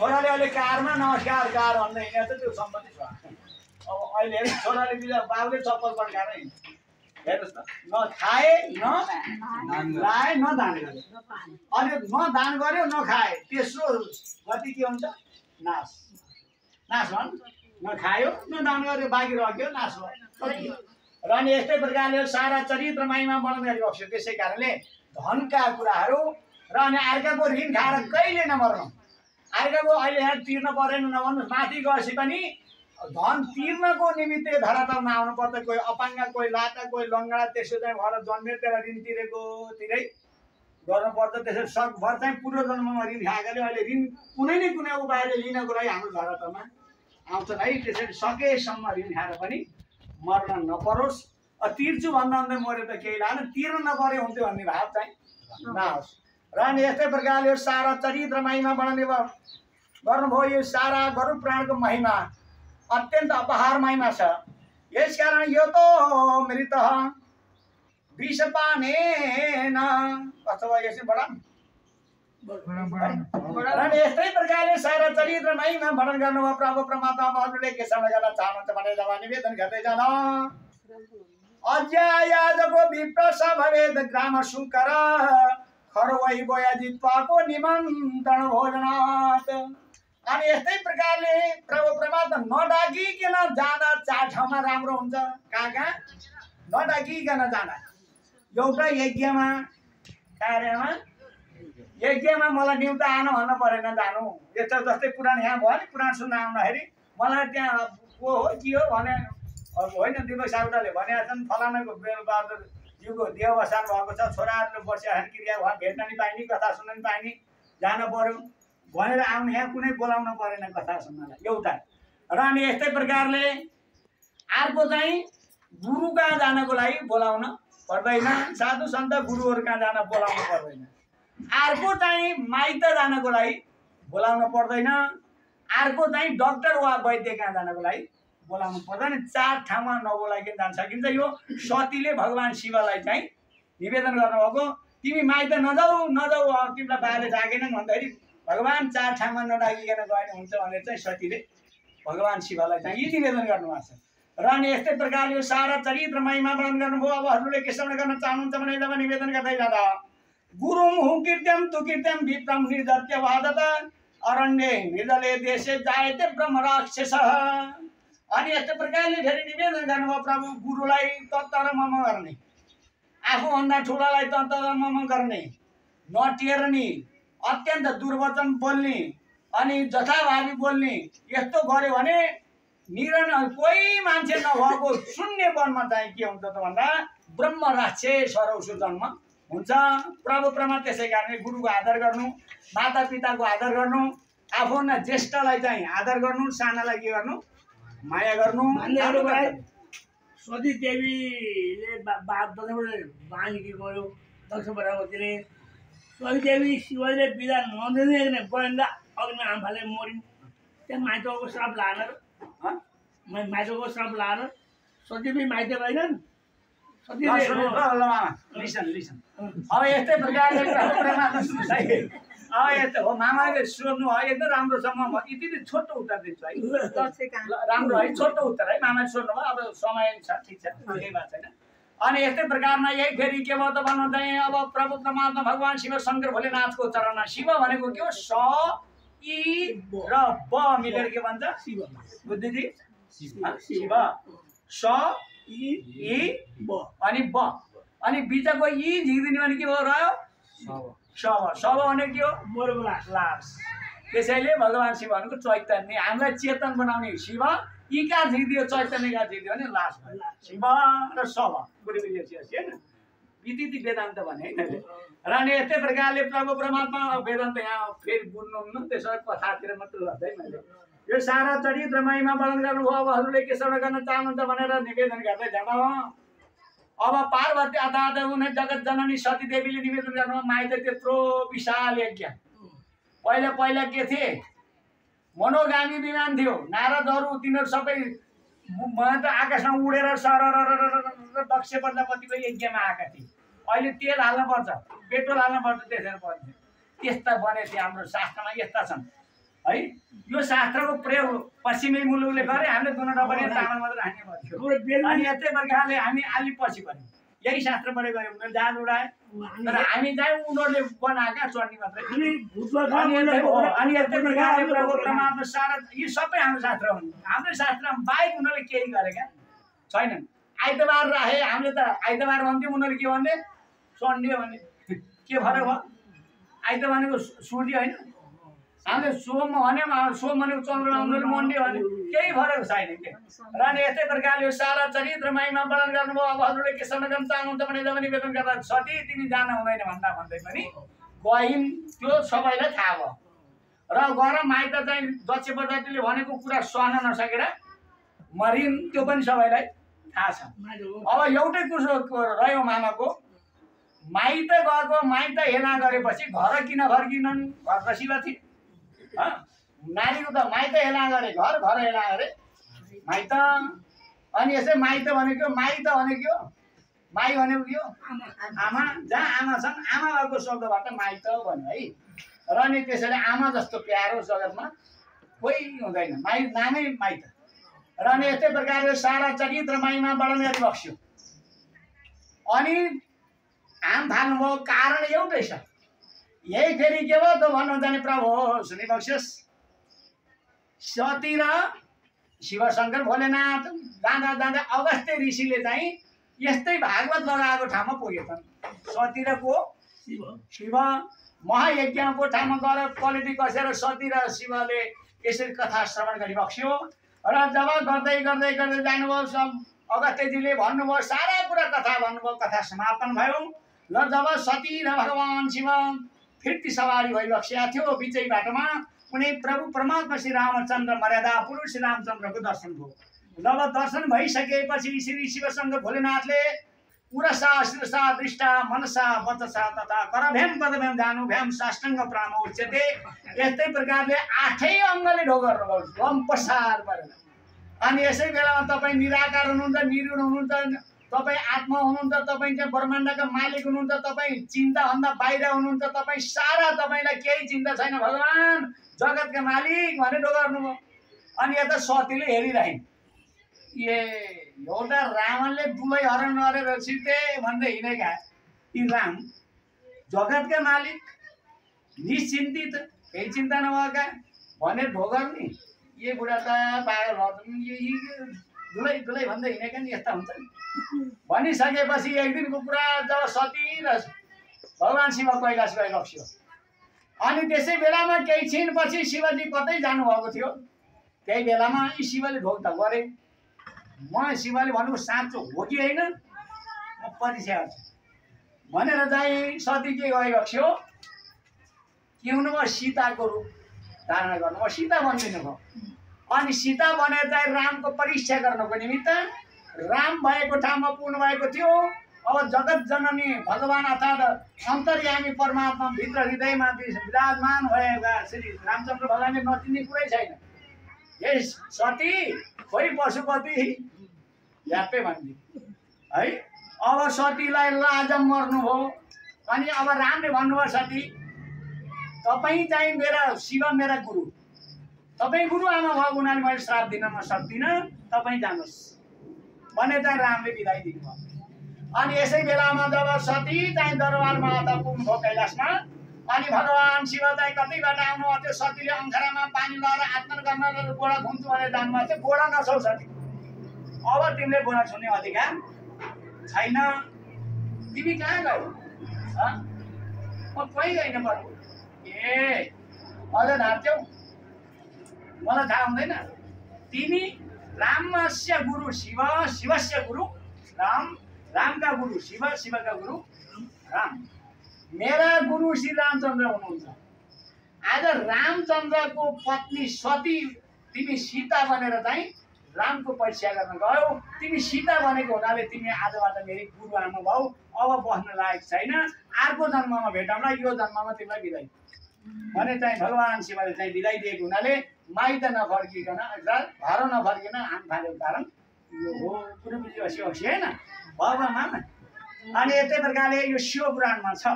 छोराले अहिले कारमा नमस्कार कार भन्दै हिँडेको छ त्यो सम्पत्ति छ। अब अहिले हेर्नु छोराले बिजा बाबुले चप्पल पड्काएर हिँड्छ। हेर्नुहोस् त नखाए न लाए न दान गरे। अहिले न दान गर्यो न खाए तेस्रो गति के हुन्छ? नाश। नाश भन् नखायो न दान गर्यो बाँकी रह्यो नाश भयो। र अनि यस्तै प्रकारले सारा चरित्र महिमा वर्णन गरेको छ। त्यसै कारणले धनका कुराहरू र अनि अर्काको ऋण खाएर कहिले नमर्नु। अर्काको अहिले यहाँ तिर्न परेन नभन्नुहोस्, माथि गएपछि पनि धन तिर्नको निमित्त धरातलमा आउनुपर्छ। कोही अपाङ्ग कोही लाटा कोही लङ्गडा त्यसो चाहिँ भएर जन्मेर त्यसलाई ऋण तिरेको तिरै गर्नुपर्छ। त्यसरी सकभर चाहिँ पूर्व जन्ममा ऋण खाएकाले अहिले ऋण कुनै न कुनै उपायले लिनको लागि हाम्रो धरातलमा आउँछन् है। त्यसरी सकेसम्म ऋण खाएर पनि मर्न नपरोस्। तिर्छु भन्दा भन्दै मऱ्यो त केही लागेन, तिर्न नपरे हुन्थ्यो भन्ने भाव चाहिँ नहोस्। र अनि यस्तै प्रकारले यो सारा चरित्र महिमा वर्णन गर्नुभयो। यो सारा गरुड पुराणको महिमा अत्यन्त अपहार महिमा छ। यसकारण यो त मृत विषपानेन कस्तो भयो यसै बडा। र यस्तै प्रकारले सारा चरित्र महिमा वर्णन गर्नुभयो। प्रभु परमात्मा हजुरले के समय गर्न चाहनुहुन्छ भने जब निवेदन गर्दै जान अज्यायाजको विप्रस भवेद ग्राम सुकर खरवै बयाजित्वाको निमन्त्रण भोजनात्। अनि यस्तै प्रकारले प्रभु परमात्मा नडाकिकन जाँदा चार ठाउँमा राम्रो हुन्छ। कहाँ कहाँ नडाकिकन जाँदा एउटा यज्ञमा कार्यमा यज्ञमा मलाई न्युता आन भन्नु परेन जानु। यस्तो जस्तै पुराण यहाँ भयो नि, पुराण सुन्न आउँदाखेरि मलाई त्यहाँ को हो के हो भने होइन दिपक साउदाले भनेका छन् फलानाको बेलबहादुर ज्यूको देवसान भएको छ, छोराहरूले बस्या क्रिया भयो, भेट्न नि पाइने कथा सुन्न नि पाइने जान पर्यो भनेर आउनु। यहाँ कुनै बोलाउन परेन कथा सुन्नलाई एउटा। र अनि यस्तै प्रकारले अर्को चाहिँ गुरु कहाँ जानको लागि बोलाउन पर्दैन, साधु सन्त गुरुहरू कहाँ जान बोलाउनु पर्दैन। अर्को चाहिँ माइत जानको लागि बोलाउनु पर्दैन। अर्को चाहिँ डक्टर वा वैद्य कहाँ जानको लागि बोलाउनु पर्दैन। चार ठाउँमा नबोलाइकन जान सकिन्छ। यो सतीले भगवान् शिवलाई चाहिँ निवेदन गर्नुभएको, तिमी माइत नजाऊ नजाऊ तिमीलाई बाले डाकेनन् भन्दाखेरि भगवान् चार ठाउँमा नडाकिकन गए हुन्छ भनेर चाहिँ सतीले भगवान् शिवलाई चाहिँ यी निवेदन गर्नुभएको छ। र अनि यस्तै प्रकारले यो सारा चरित्र महिमा वर्णन गर्नुभयो। अब हजुरले के श्रवण गर्न चाहनुहुन्छ भने जब निवेदन गर्दै जाँदा गुरुम हु कृत्यम तु कृत्यम विप्रम निर्दत्य वादत अरण्ये निर्दले देशे जायते ब्रह्म राक्षस। अनि यस्तो प्रकारले फेरि निवेदन गर्नुभयो प्रभु गुरुलाई तत्तर मम गर्ने, आफूभन्दा ठुलालाई तत्तर मम गर्ने, नटेर्ने, अत्यन्त दुर्वचन बोल्ने अनि जथाभावी बोल्ने यस्तो गर्यो भने कोही मान्छे नभएको शून्य वनमा चाहिँ के हुन्छ त भन्दा ब्रह्म राक्षसहरू जन्म हुन्छ। प्रभु प्रमा त्यसै कारणले गुरुको आदर गर्नु, माता पिताको आदर गर्नु, आफूभन्दा ज्येष्ठलाई चाहिँ आदर गर्नु, सानालाई के गर्नु माया गर्नु। सती देवीले बानी के गयो दक्ष बराबरले सती देवी शिवले बिदा नदिने बन्दा अग्नि आम्फाले मरिन्। त्यहाँ माइतको श्राप लाएर माइतको श्राप लाएर सती पनि माइते भएनन्। अब यस्तै प्रकारले अब यस्तो हो मामाले सोध्नु है एकदम राम्रोसँग यति छोटो उत्तर दिन्छु है, राम्रो है छोटो उत्तर है मामाले सोध्नु भयो। अब समय छ ठिक छ केही बात छैन। अनि यस्तै प्रकारमा यही फेरि के भयो त भन्नु चाहिँ अब प्रभु परमात्मा भगवान् शिव शङ्कर भोलेनाथको चरणमा शिव भनेको के हो स इ र ब मिलेर के भन्छ शिव बुद्धिजी शिव स इ ब अनि ब अनि बिचको इ झिक्दिने भने के भयो रह्यो शव। शव भने के हो मरेको लास। त्यसैले भगवान् शिव भनेको चैतन्य हामीलाई चेतन बनाउने शिव। यी कहाँ झिक्दियो चैतन्य कहाँ झिक्दियो भने लास भयो। शिव र शव बुढी होइन यति वेदान्त भने है। र अनि यस्तै प्रकारले प्रभु परमात्मा वेदान्त यहाँ फेरि बुझ्नुहुन्न त्यसो कथातिर मात्र गर्दै मैले यो सारा चरित्र महिमा वर्णन गर्नुभयो। अब हजुरले के श्रवण गर्न चाहनुहुन्छ भनेर निवेदन गर्दै जाँदा अब पार्वती अर्थात् उनी जगत जननी सती देवीले निवेदन गर्नुभयो माइत त्यत्रो विशाल यज्ञ। पहिला पहिला के थिए मनोगामी विमान थियो, नारदहरू तिनीहरू सबै आकाशमा उडेर सरर दक्ष प्रजापतिको यज्ञमा आएका थिए। अहिले तेल हाल्नुपर्छ, पेट्रोल हाल्नुपर्छ, त्यसरी पर्छ। त्यस्ता बने थिए हाम्रो शास्त्रमा यस्ता छन्। है यो शास्त्रको प्रयोग पश्चिमी मुलुकले गरे हामीले दुनो डबरी तामाङ मात्र हान्ने भयो अनि यस्तै प्रकारले हामी अलि पछि पनि यही शास्त्र प्रयोग गऱ्यौँ उनीहरूले जहाज उडाए तर हामी चाहिँ उनीहरूले बनाएका चढ्ने मात्रै अनि यस्तै प्रकारले प्रभु परमात्मा सारा यी सबै हाम्रो शास्त्र हुन् हाम्रो शास्त्रमा बाहेक उनीहरूले केही गरेका छैनन् आइतबार राखे हामीले त आइतबार भन्थ्यौँ उनीहरूले के भन्थे सन्डे भने के फरक भयो आइतबार भनेको सूर्य होइन हामीले सोम भन्यौँ सोम भनेको चन्द्रमा उनीहरूले मन्डे भने केही फरक छैन के र अनि यस्तै प्रकारले सारा चरित्र महिमा वर्णन गर्नुभयो अब हजुरले के सनगम चाहनुहुन्छ भने जब निवेदन गर्दा सती तिमी जान हुँदैन भन्दा भन्दै पनि गइन् त्यो सबैलाई थाहा भयो र गएर माइत चाहिँ दक्ष प्रजातिले भनेको कुरा सहन नसकेर मरिन् त्यो पनि सबैलाई थाहा छ अब एउटै कुरो रह्यो मामाको माइत गएको माइत हेला गरेपछि घर किन फर्किनन् घर त शिव थिए नारीको त माइत हेला गरे घर हेला गरे माइत अनि यसै माइत भनेको माइत भनेको माई भनेको के हो आमा जहाँ आमा छन् आमा भएको शब्दबाट माइत भन्यो है र अनि त्यसैले आमा जस्तो प्यारो जगतमा कोही हुँदैन माई नामै माइत र अनि यस्तै प्रकारले सारा चरित्र महिमा वर्णन गरी बक्स्यो अनि आम फाल्नुभयो कारण एउटै छ यही फेरि के भयो त भन्नुहुन्छ भने प्रभु सुनिबक्स्योस् सती र शिवशङ्कर भोलेनाथ जाँदा जाँदा अगस्त्य ऋषिले चाहिँ यस्तै भागवत लगाएको ठाउँमा पुगेछन् सती र को शिव महायज्ञको ठाउँमा गएर पलेटी कसेर सती र शिवले यसरी कथा श्रवण गरिबक्स्यो र जब गर्दै गर्दै गर्दै जानुभयो सब अगस्त्यजीले भन्नुभयो सारा कुरा कथा भन्नुभयो कथा समापन भयो र जब सती र भगवान शिव फिर्ती सवारी भइबक्सेका थियो बिचै बाटोमा कुनै प्रभु परमात्मा श्री रामचन्द्र मर्यादा पुरुष श्री रामचन्द्रको दर्शन भयो जब दर्शन भइसकेपछि श्री शिवशङ्कर भोलेनाथले उरसा शिरसा दृष्टा मनसा वचसा तथा करभ्याम पदभ्याम जानुभ्याम साष्टाङ्ग प्राण उच्यते यस्तै प्रकारले 8 अङ्गले ढोगर गम पसार परेर अनि यसै बेलामा तपाईँ निराकार हुनुहुन्छ निर्गुण हुनुहुन्छ तपाईँ आत्मा हुनुहुन्छ तपाईँ चाहिँ ब्रह्माण्डका मालिक हुनुहुन्छ तपाईँ चिन्ताभन्दा बाहिर हुनुहुन्छ तपाईँ सारा तपाईँलाई केही चिन्ता छैन भगवान् जगतका मालिक भने डोगर्नुभयो अनि यता सतीले हेरिरहन् ए एउटा रावणले दुलै हरण गरेर सिधै भन्दै हिँडेका यी राम जगतका मालिक निश्चिन्तित केही चिन्ता नभएका भने ढोगर्ने ये बुढा त बाहिर दुलै दुलै भन्दै हिँडेका नि यस्ता हुन्छ नि भनिसकेपछि एक दिनको कुरा जब सती र भगवान शिव कैलाश गइबक्स्यो अनि त्यसै बेलामा केही छिनपछि शिवजी कतै जानुभएको थियो त्यही बेलामा यी शिवले ढोग त गरे म शिवले भनेको साँचो हो कि होइन म परीक्षा गर्छु भनेर चाहिँ सती के गइबक्स्यो के हुनुभयो सीताको रूप धारणा गर्नुभयो सीता बनिदिनु भयो अनि सीता बनेर चाहिँ रामको परीक्षा गर्नको निमित्त राम भएको ठाउँमा पुग्नु भएको थियो अब जगत जननी भगवान अर्थात् अन्तर्यामी परमात्मा भित्र हृदयमा विराजमान भएका श्री रामचन्द्र भगवानले नचिन्ने कुरै छैन यस सती खोइ पशुपति यापै भनिदियो है अब सतीलाई लाज मर्नुभयो अनि अब रामले भन्नुभयो सती तपाईँ चाहिँ मेरा शिव मेरा गुरु तपाईँ गुरु आमा भएको हुनाले मैले श्राप दिन म सक्दिनँ तपाईँ जानुहोस् भने चाहिँ रामले बिदाई दिनुभयो अनि यसै बेलामा जब सती चाहिँ दरबारमा आउँदा पुग्नुभयो कैलाशमा अनि भगवान शिव चाहिँ कतैबाट आउनुभएको थियो सतीले अङ्खरामा पानी लगाएर आत्मन गर्न गोडा घुम्छु भनेर जानुभएको थियो गोडा नछौ सती अब तिमीले गोडा छुने अधिकार छैन तिमी कहाँ गयो म कहीँ गइन पर्यो ए अझ ढाँट्यौ मलाई थाहा हुँदैन तिमी रामस्य गुरु शिव शिवस्य गुरु राम रामका गुरु शिव शिवका गुरु राम मेरा गुरु श्री रामचन्द्र हुनुहुन्छ आज रामचन्द्रको पत्नी सती तिमी सीता बनेर चाहिँ रामको परीक्षा गर्न गयौ तिमी सीता बनेको हुनाले तिमी आजबाट मेरी गुरु आमा भाउ अब बस्न लायक छैन अर्को जन्ममा भेटौँला यो जन्ममा तिमीलाई बिदाई भने चाहिँ भगवान शिवले चाहिँ बिदाई दिएको हुनाले माइत नफर्किकन घर नफर्किन हाम फालेको कारण यो हो कुरो बुझिबस्यो होइन बाबा मामा अनि यस्तै प्रकारले यो शिव पुराणमा छ।